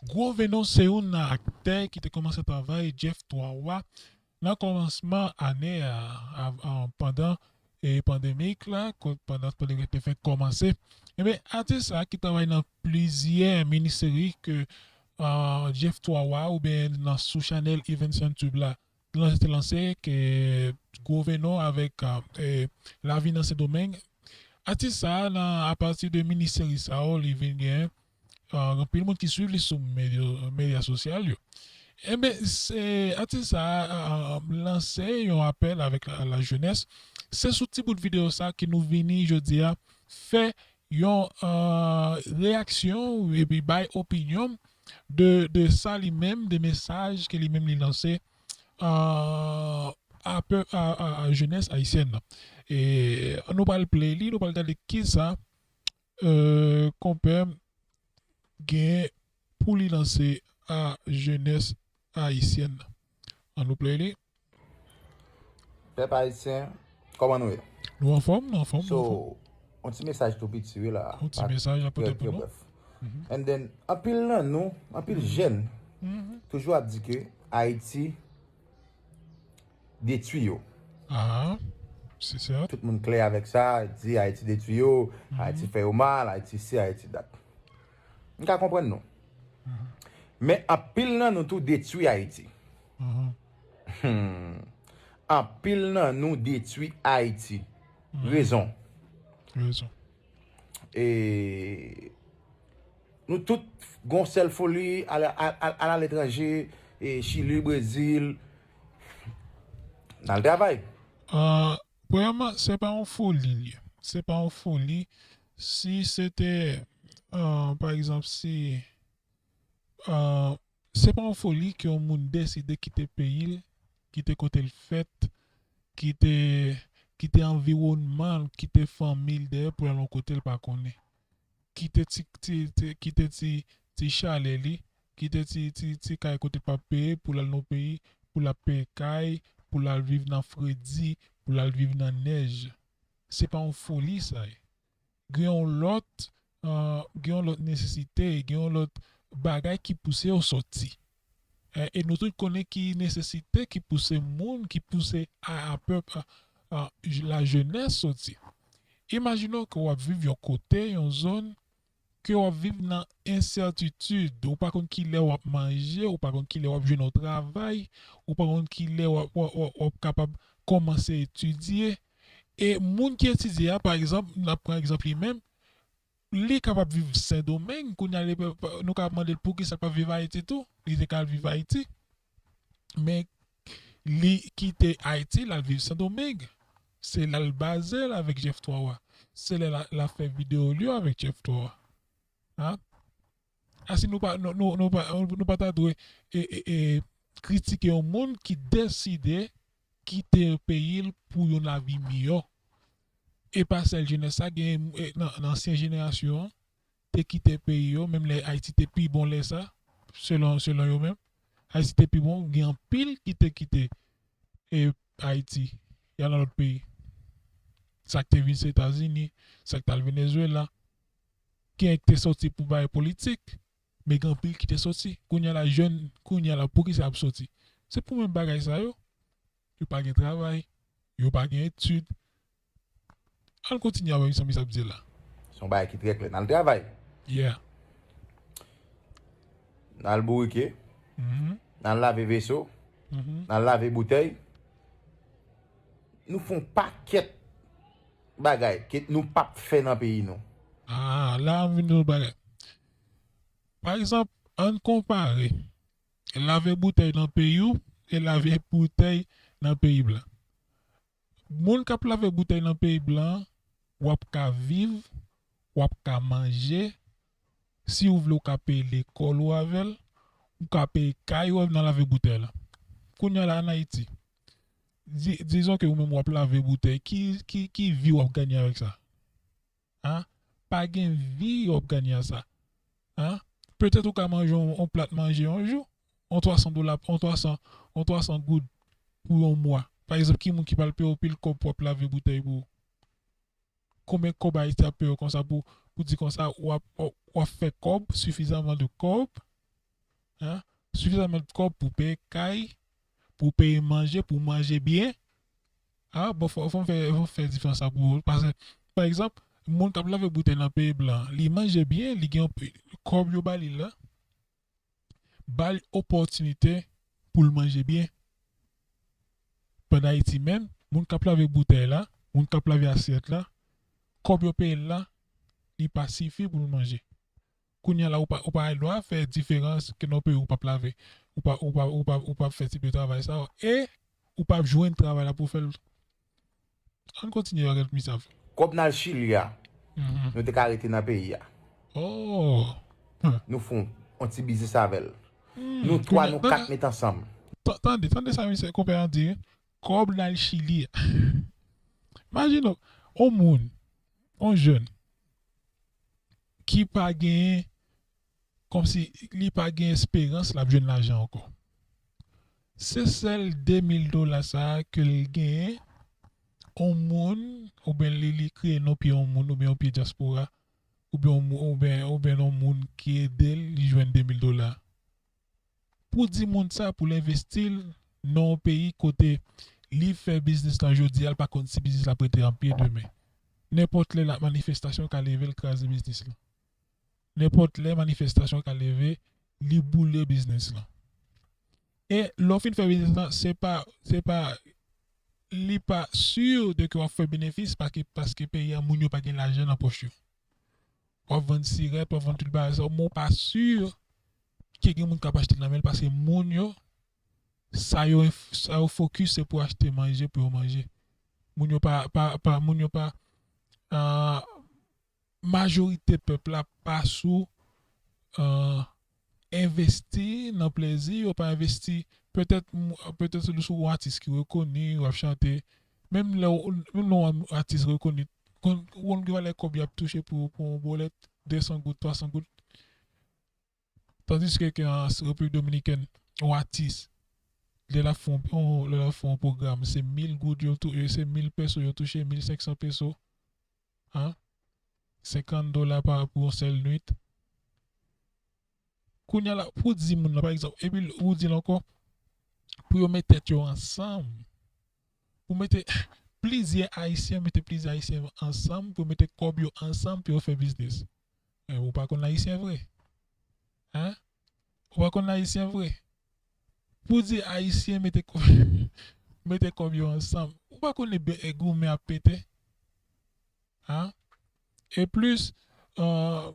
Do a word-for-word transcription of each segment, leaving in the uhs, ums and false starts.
Gwo Venon se youn nan aktè ki te kòmanse travay Jeff Twa Wa nan kòmansman ane a, a, a, pandan e pandemik la, ko- pandan pandemik te fèk kòmanse. Ebyen, atis sa ki travay nan plizyè mini seri ke uh, Jeff Twa Wa oubyen nan sou chanèl Evens on Tube la, lanse te lanse ke Gwo Venon avèk uh, e, Lavi nan Sendomeng. Atis sa a, nan apati de mini seri sa yo, li vin gen uh, anpil moun ki swiv li sou medya, medya sosyal yo. Enben, se, atis sa a uh, lanse yon apèl avèk la, la jenès. Se sou ti bout videyo sa ke nou vini jodi a fè yon uh, reyaksyon epi bay opinyon de, de sa li menm, de mesaj ke li menm li lanse uh, a, pè- a, a, a jenès ayisyèn nan. E nou pral play li, nou pral gade kisa uh, konpè gen pou li lanse a jenès ayisyèn nan. An nou play li. Pèp ayisyen, kòman nou ye? Nou anfòm, nou anfòm. So, yon ti mesaj tou piti wi la. Yon ti mesaj la pote pou nou. And then, anpil nan nou, anpil jèn, toujou ap di ke Ayiti detwi yo. Ah, se sè. Tout moun klè avèk sa, di Ayiti detwi yo, Ayiti fè yo mal, Ayiti si, Ayiti dat. M ka konprann nou. Men anpil nan nou tou detwi Ayiti. Hmm. Anpil nan nou detwi Ayiti. Rezon. Rezon. E nou tout gon sèl foli al aletranje, Chili, Brezil, n al travay. Premyèman, se pa yon foli l ye. Se pa yon foli. Si se te, pa egzanp, si se pa yon foli ke yon moun deside kite peyi l, kite kote l fèt, kite kite anviwònman l, kite fanmi l dèyè pou l al yon kote l pa konnen. Kite ti ti ti kite ti ti chalè li, kite ti ti ti kay kote l p ap peye pou l al nan yon peyi pou l ap peye kay, pou l al viv nan fredi, pou l al viv nan nèj. Se pa yon foli sa ye. Gen yon lòt gen yon lòt nesesite, gen yon lòt bagay ki pouse yo sòti. E nou tout konnen ki nesesite ki pouse moun, ki pouse a pèp, la jenès sòti. Imajine w ke w ap viv yon kote, yon zòn, ke w ap viv nan ensètitid, ou pa konn kilè w ap manje, ou pa konn kilè w ap jwenn yon travay, ou pa konn kilè w ap, w ap, w ap kapab kòmanse etidye. E moun ki etidye a, pa egzanp, n ap pran egzanp li menm, li kapab viv Sendomeng, kounye a li, nou ka mande l poukisa l pa viv Ayiti tou, li te ka al viv Ayiti. Men li kite Ayiti, l al viv Sendomeng. Se la l baze l avèk Jeff Twa Wa. Se lè l ap fè videyo l yo avèk Jeff Twa Wa. Asi nou pa, nou, nou, nou pa, nou pa ta dwe e, e, e, kritike yon moun ki deside kite peyi l pou yon lavi miyò. E pa sèl jenès sa, gen nan ansyen jenerasyon an te kite peyi yo, menm lè Ayiti te pi bon lè sa, selon selon yo menm, Ayiti te pi bon, gen anpil ki te kite e Ayiti, y al nan lòt peyi. Sa k te vin Etazini, sa k t al Venezuela, gen ki te soti pou bagay politik, men gen anpil ki te soti. Kounye a la, jèn, kounye a la, poukisa y ap soti? Se pou menm bagay sa yo. Yo pa gen travay, yo pa gen etid. Ann kontinye avè mizanmi sa ap di la. Se yon bagay ki trè klè. N al travay. Yeah. N al bourike. N al lave veso. N al lave boutèy. Nou fè yon pakèt bagay ke nou p ap fè nan peyi nou. Ah, la m vin di w bagay. Pa egzanp, ann konpare lave boutèy nan peyi w e lave boutèy nan peyi blan. Moun k ap lave boutèy nan peyi blan an, w ap ka viv, w ap ka manje, si w vle w ka peye lekòl ou avè l, ou ka peye kay ou nan lave boutèy la. Kounye a la ann Ayiti, di, dizon ke ou menm w ap lave boutèy, ki, ki, ki vi w ap ganye avèk sa? An? Pa gen vi w ap ganye a sa. An? Petèt ou ka manje yon, yon plat manje yon jou, yon twa san dola, yon twa san, yon twa san goud pou yon mwa. Pa egzanp, ki moun ki pral peye w pil kòb pou w ap lave boutèy pou ou? Konbyen kòb Ayiti ap peye w konsa pou, pou di konsa w ap, w ap fè kòb, sifizaman de kòb, Hein? Sifizaman kòb pou peye kay, pou peye manje, pou manje byen. Ah, bon, fò, fò m fè, fò m fè diferans la pou ou. Paske, pa egzanp, moun k ap lave boutèy nan peyi blan, li manje byen, li gen yon pe-, kòb yo ba li la, ba l opòtinite pou l manje byen. Pandan Ayiti menm, moun k ap lave boutèy la, moun k ap lave asyèt la, kòb yo peye l la, li pa sifi pou l manje. Kounye a la, ou pa, ou pa gen dwa fè diferans ke nan peyi ou p ap lave. Ou pa, ou pa, ou pa, ou p ap fè tip de travay sa yo. E ou p ap jwenn travay la pou fè l. Ann kontinye, Rèd Misav. Kòb n al Chili a, Mhm. nou te ka rete nan peyi a. Oh. Huh. Nou fè yon, yon ti biznis avè l. Hmm. Nou twa, Kounye a, nou tande, kat met ansanm. Ta-, tande, tande sa misye, konpè an di, wi. Kòb n al Chili a. Imajine w, yon moun, yon jèn, ki pa genyen, kòmsi li pa gen esperans l ap jwenn lajan ankò. Se sèl de mil dola sa a ke l genyen, yon moun, oubyen li, li kreye non pye yon moun, oubyen yon pye dyaspora, oubyen yon mou-, oubyen, oubyen yon moun ki ede l, li jwenn de mil dola. Pou di moun sa, pou l envesti l nan yon peyi kote li fè biznis lan jodi a, l pa konn si biznis la ap rete an pye demen. Nenpòt lè la manifestasyon ka leve, l kraze biznis lan. Nenpòt lè manifestasyon ka leve, li boule biznis lan. E lè w fin fè biznis lan, se pa, se pa, li pa si de ke w ap fè benefis paske, paske peyi a moun yo pa gen lajan nan pòch yo. W ap vann sirèt, w ap vann tout bagay sa yo, men w pa si ke gen moun k ap achte l nan men l paske moun yo, sa yo, sa yo fokis se pou achte manje pou yo manje. Moun yo pa, pa, pa, moun yo pa, ah, majorite pèp la pa sou, ah, envesti nan plezi, yo pa envesti, petèt, petèt se sou yon atis ki rekoni, w ap chante, menm lè w, menm lè yon atis rekoni, konn, konn gen valè kòb y ap touche pou, pou yon bolèt, de san goud, twa san goud. Tandiske ke an Repiblik Dominikèn, yon atis, lè l ap fè yon, yon, lè l ap fè yon pwogram, se mil goud yo tou-, se mil peso yo touche, mil senk san peso. Hein? Senkant dola pa, pou yon sèl nwit. Kounye a la, pou di moun nan, pa egzanp, epi l, ou di l ankò, pou yo met tèt yo ansanm, pou mete plizyè Ayisyen, mete plizyè Ayisyen ansanm, pou mete kòb yo ansanm, pou yo fè biznis. Men ou pa konn Ayisyen vre. Hein? Ou pa konn Ayisyen vre. Pou di Ayisyen mete kò-, mete kòb yo ansanm. Ou pa konn e goumen ap pete. Hein? E plis, euh,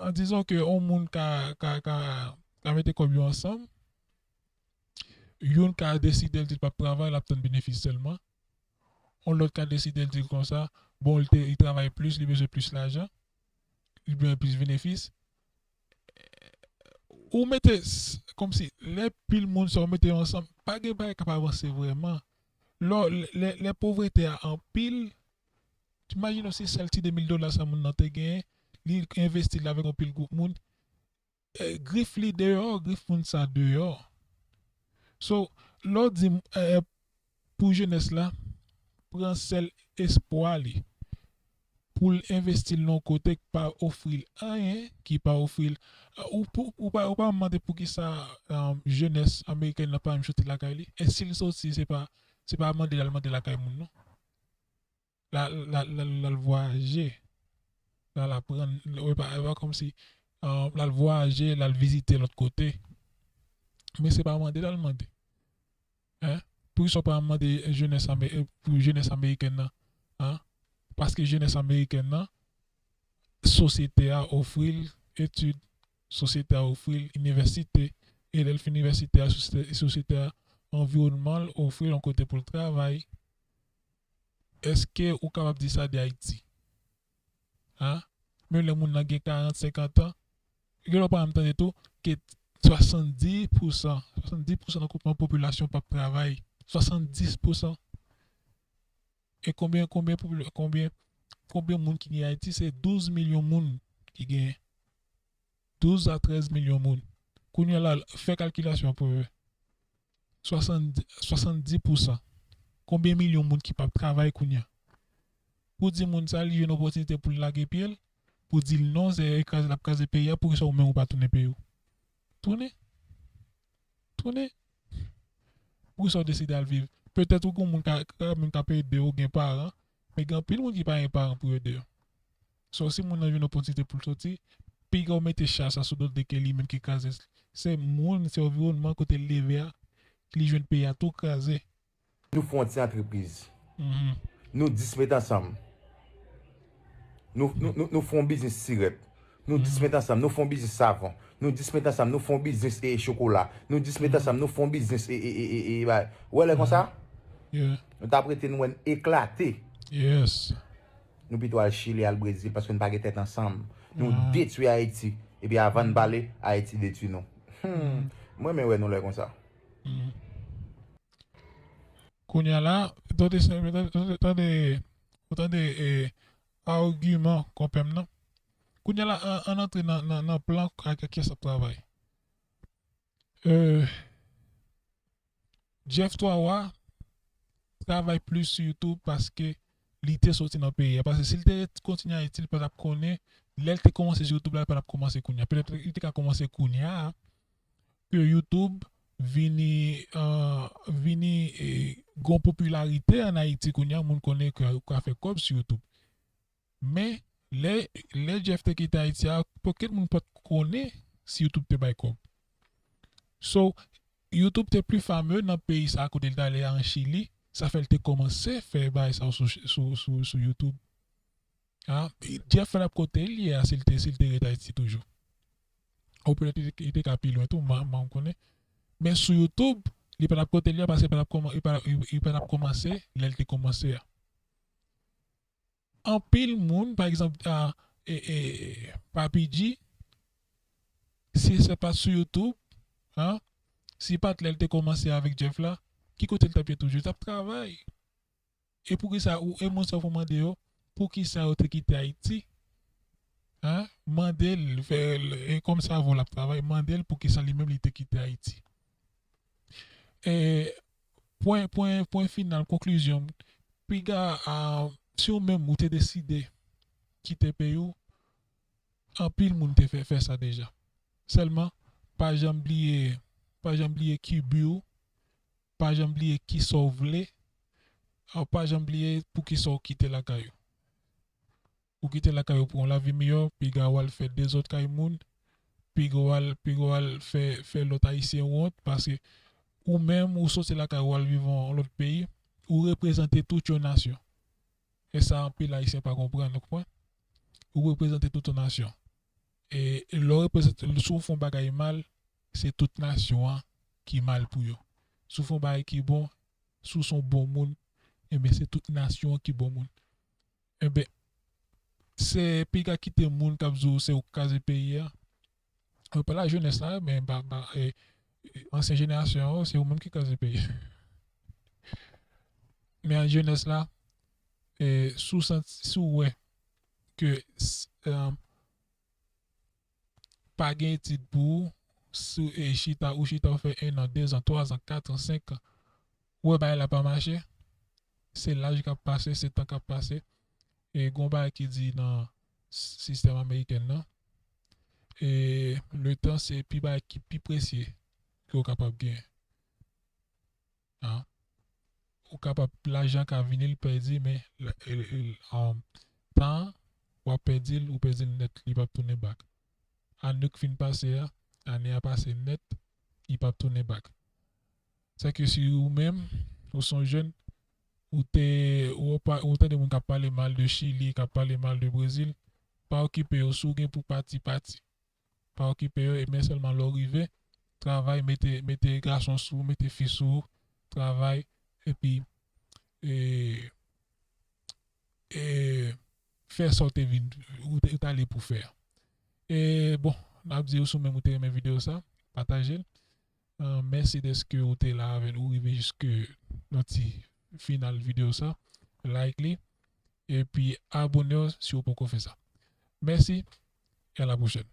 an dizon ke yon moun ka, ka, ka, ka mete kòb yo ansanm, youn ka deside l di l p ap travay, l ap tann benefis sèlman. Yon lòt ka deside l di l konsa, bon, li te, li travay plis, li bezwen plis lajan, li bezwen plis benefis. Ou mete, s-, kòmsi, lè pil moun sa ou mete yo ansanm, pa gen bagay k ap avanse vrèman. Lè, lè, lè povrete a anpil, imajine w si sèl ti de mil dola sa moun nan te genyen, li envesti l avèk yon pil gwoup moun, eh, grif li deyò, grif moun sa deyò. So, lè w di, eh, pou jenès la, pran sèl espwa li pou l envesti l nan yon kote k pa ofri l anyen, ki pa ofri l, ah, ou, pou, ou pa, ou pa mande poukisa, um, jenès amerikèn nan pa menm soti lakay li. E si l soti, se pa, se pa mande l al mande lakay moun, non. L al, l al, l al, l al vwayaje. L al aprann, e pa, e pa kòmsi, ah, l al vwayaje, l al vizite lòt kote. Men se pa mande l al mande. Hein? Poukisa w pa mande jenès ame-, pou jenès amerikèn nan? Hein? Paske jenès amerikèn nan, sosyete a ofri l etid, sosyete a ofri l inivèsite, e lè l fin inivèsite a, sosyete, sosyete a, anviwònman l ofri l yon kote pou l travay. Èske ou kapab di sa de Ayiti? Hein? Menm lè moun nan gen karant, senkant an, gen lè w pa janm tande tou ke swasanndis pousan, swasanndis pousan nan, nan popilasyon p ap travay. Swasanndis pousan. E konbyen, konbyen popila-, konbyen, konbyen moun ki gen Ayiti? Se douz milyon moun ki genyen. Douz a trèz milyon moun. Kounye a la, fè kalkilasyon pou w wè. Swasanndis, swasanndis pousan. Konbyen milyon moun ki p ap travay kounye a? Pou di moun sa, li jwenn opòtinite pou l lage pye l, pou di l non, se kraze l ap kraze peyi a, poukisa ou menm ou pa tounen peyi w? Tounen. Tounen. Poukisa w deside al viv? Petèt ou gen moun ka, ka, moun k ap ede w, gen paran, men gen anpil moun ki pa gen paran pou ede yo. So, si moun nan jwenn opòtinite pou l soti, piga w mete chaj sa sou do l ke li menm ki kraze. Se moun, se anviwònman kote l leve a, li jwenn peyi a tou kraze. Nou fè yon ti antrepriz. Nou dis met ansanm. Nou, nou, nou, nou fè yon biznis sirèt. Nou dis met ansanm, nou fè yon biznis savon. Nou dis met ansanm, nou fè yon biznis e chokola. Nou dis met ansanm, nou fè yon biznis e, e, e, e, e, bay. Ou wè lè konsa? Nou t ap rete nou wè n eklate. Nou pito al Chili, al Brezil, paske n pa gen tèt ansanm. Nou detwi Ayiti. Epi avan n pale, Ayiti detwi nou. Hmm. M renmen wè nou lè konsa. Kounye a la, tande, tande, tande, tande, e, agiman konpè m nan. Kounye a la, an, ann antre nan, nan, nan plan ak, ak kiyès ap travay. E, Jeff Twa Wa travay plis sou YouTube paske li te soti nan peyi a. Paske si l te kontinye Ayiti, li pa t ap konnen, lè l te kòmanse sou YouTube la, li pa t ap kòmanse kounye a. Petèt li te ka kòmanse kounye a, ke YouTube vini, e, vini, e, gon popilarite ann Ayiti kounye a, moun konnen ke ou ka fè kòb sou YouTube. Men, lè, lè Jeff te kite Ayiti a, okenn moun pa t konnen si YouTube te bay kòb. So, YouTube te pli fame nan peyi sa a kote l t ale a, an Chili, sa fè l te kòmanse fè bagay sa yo sou, sou, sou, sou YouTube. A, Jeff pa t ap kote l ye a si l te, si l te ret Ayiti toujou. Ou petèt li, li te ka pi lwen tou, m, m konnen. Men sou YouTube, li pa t ap kote l ye a paske li pa t ap kòman-, li pa, li, li pa t ap kòmanse lè l te kòmanse a. Anpil moun, pa egzanp, a, e, e, Papi G, si se pa t sou YouTube, a, si pa t lè l te kòmanse avèk Jeff la, ki kote l t ap ye toujou? Li t ap travay. E poukisa ou, e moun sa yo pou mande yo, poukisa yo te kite Ayiti? Hein? Mande l, fè l, e kòm sa avè w l ap travay, mande l poukisa li menm li te kite Ayiti. E pwen, pwen, pwen final, konklizyon, piga, a, si w menm ou te deside kite peyi w, anpil moun te fè, fè sa deja. Sèlman, pa janm bliye, pa janm bliye ki bi w, pa janm bliye kisa w vle, a, pa janm bliye poukisa w kite lakay ou. Ou kite lakay ou pou yon lavi miyò, piga w al fè dezòd kay moun, piga w al, piga w al fè, fè lòt Ayisyen wont, paske ou menm, ou soti lakay ou al viv yon lòt peyi, ou reprezante tout yon nasyon. E sa, anpil Ayisyen pa konprann, ou konprann? Ou reprezante tout yon nasyon. E lè w reprezante, si w fè yon bagay mal, se tout nasyon an ki mal pou yo. Si w fè yon bagay ki bon, si w se yon bon moun, enben, se tout nasyon an ki bon moun. Enben, se piga kite moun k ap di w se ou k kraze peyi a. Mwen pa lajenès la, men ba, ba, e, e, ansyen jenerasyon yo, se ou menm ki kraze peyi. Men an jenès la, e, si w santi, si w wè ke, s-, e, pa gen etid pou ou, si, e, chita, ou chita, ou fè en an, de zan, twa zan, kat an, senk an, ou wè bagay la pa mache, se laj k ap pase, se tan k ap pase. E gon bagay ki di nan s-, sistèm ameriken nan, e le tan se pi bagay ki pi presye ke w kapab genyen. An. Ou kapab, lajan ka vini, l pèdi, men l, l, l, um, tan an, w ap pèdi l, ou pèdi l nèt, li p ap tounen back. Ane k fin pase a, ane a pase nèt, li p ap tounen back. Sèke si ou menm, ou se yon jèn, ou te, ou pa, ou tande moun k ap pale mal de Chili, k ap pale mal de Brezil, pa okipe yo, si w gen pou pati, pati. Pa okipe yo, e men sèlman lè w rive, travay, mete, mete gason sou ou, mete fi sou ou, travay, epi, e, e, fè sa w te vin, ou te, ou t ale pou fè a. E, bon, n ap di w si w menm ou te renmen videyo sa, pataje l. E, mèsi dèske ou te la avè n, ou rive jiske nan ti final videyo sa. Like li, epi abone w si w poko fè sa. Mèsi, e a la pwochèn.